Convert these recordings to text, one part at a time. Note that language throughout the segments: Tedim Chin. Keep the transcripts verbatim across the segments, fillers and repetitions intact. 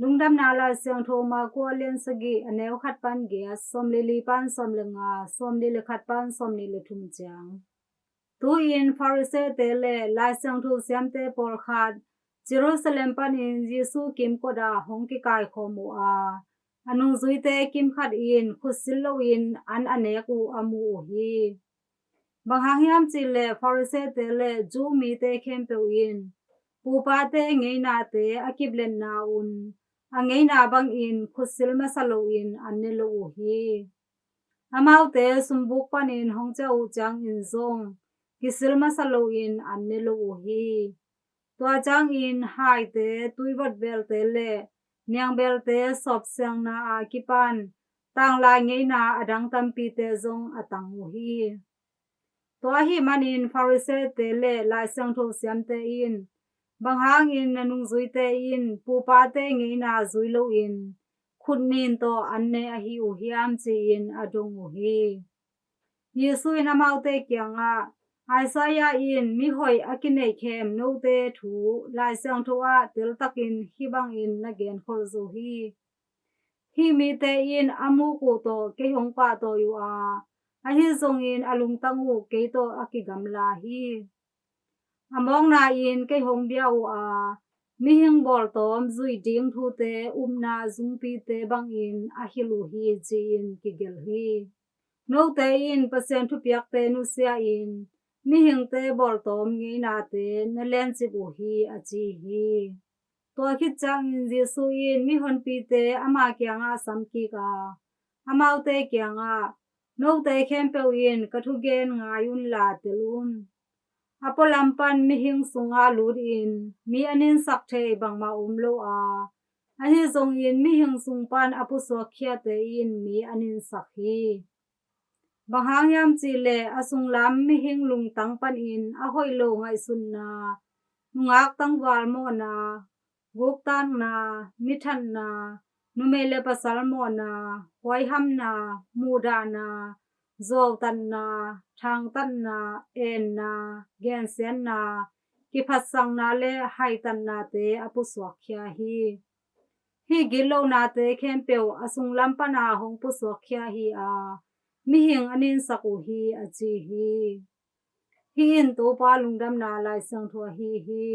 Lungdamna Lai Siangtho Marku a lian sagih, a neu khat pan giat, sawmli li pan sawm le nga, sawmli le khat pan sawmli le thum ciang. Tu-in Farisee-te le Lai Siangtho siamte pawlkhat Jerusalem panin Jesu kimkot ah hong kikaikhawm uh a, a nungzuite kimkhat in khutsil loin an a nek uh a mu uh hi. Bang hang hiam cih leh Farisee-te le Jew mite khempeuh in pupate ngeinate a kipletna un a ngeina bangin khutsil masa loin an ne lo uh hi. Amaute sumbuk panin hong ciah uh ciangin zong kisil masa loin an ne lo uh hi. Tua ciangin haite, tuivot belte le niangbelte sawpsiangna a kipan tanglai ngeina a dang tampite zong a tang uh hi. Tua ahih manin Farisee-te le Lai Siangtho siamte in, "Bang hangin na nungzuite in pupate ngeina zui loin khut nin tawh an ne ahi uh hiam?" ci-in a dong uh hi. Jesu in amaute kiangah, "Isaiah in mihoih a kineihkhem note thu Lai Siangtho ah teltakin hih bangin na genkholh zo hi: Hih mite in a muk uh tawh kei hong pahtawi uh a, ahi zongin a lungtang uh kei tawh a kigamla hi. A mawkna-in kei hong bia uh a, mihing bawltawm zuih ding thute upna zungpite bangin a hilh uh hi," ci-in kigelh hi. "Note in Pasian thupiakte nusia-in mihingte bawltawm ngeinate na lencip uh hi," a ci hi. Tua khit ciangin Jesu in mihonpite ama kiangah a samkik a, amaute kiangah, "Note khempeuh in ka thugen ngai unla tel un. A pualam pan mihing sungah lutin mi a ninsak thei bangmah om lo a, ahi zongin mihing sung pan a pusuakkhiate in mi a ninsak hi. Bang hang hiam cih leh a sunglam mihing lungtang panin a hoih lo ngaihsutna, nungak tangval mawhna, guktakna, mithatna, numei le pasal mawhna, huaihamna, muhdahna, zuautatna, thangtatna, enna, gensiatna, kiphatsakna le haitatnate a pusuakkhia hi. Hih gitlohnate khempeuh a sunglam pana hong pusuakkhia hi a, mihing a ninsak uh hi," a ci hi. Hih in Topa Lungdamna Lai Siangtho ahi hi.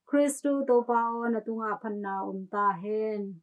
Khristu Topa aw, na tungah phatna om ta hen.